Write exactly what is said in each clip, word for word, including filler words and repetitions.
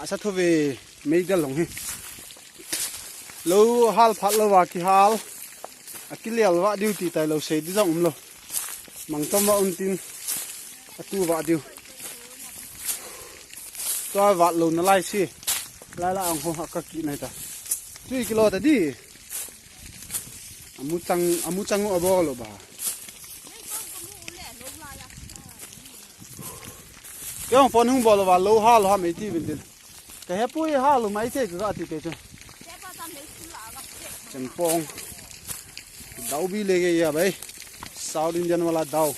Sa thu ve, meidal long hi. Lou hal phat lou va kihal. A kilel va diu ti tai lou sei di jong um lou. Mangtom va um tin. A tu va diu. Tua va lou na lai si. Lai la ang ho ha ka ki nai ta. Tui kilo ta di. Amu chang, amu chang u abol lou ba. Kei jong phone hung bol lou va lou hal ham ei ti vin tin. Ka hepui hal u mai thei ka ti te chu. Chempong. Dau bi le ke ya bai. South Indian wala dau.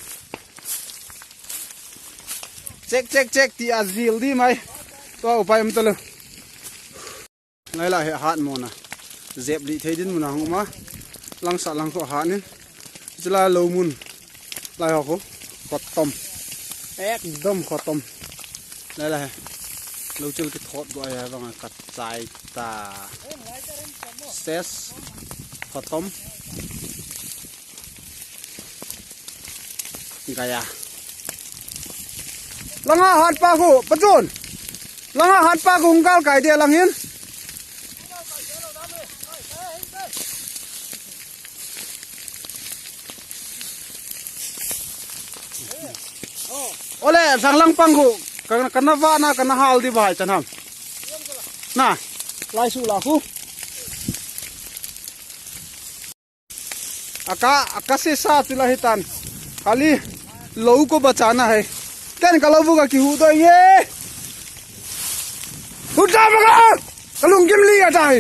Check, check, check ti a jil di mai. Tua upai um ta lou. Lai la he hat mo na. Jep li thei din mun a hung ma. Lang sa lang kho hat nin. Chila lou mun. Lai ho kho. Khotom. Ekdom khotom. Lai la he. Lou chil kithot go ya vang ka chai ta. Ses. Khotom. Gaya. Langa hat pa khu, pachun. Langa hat pa khu hung gal kai dia lang hin. Ole, sang lang pang khu. Ka, ka na va na, ka na hal di vai chan ham. Na, lai su la khu. Aka, aka se sa chu la hitan. Kali, lou ko bachana hai. Ten ka lou bu ka kihu doi ye. Hu ta ba ka. Ka lung kim li ata hai.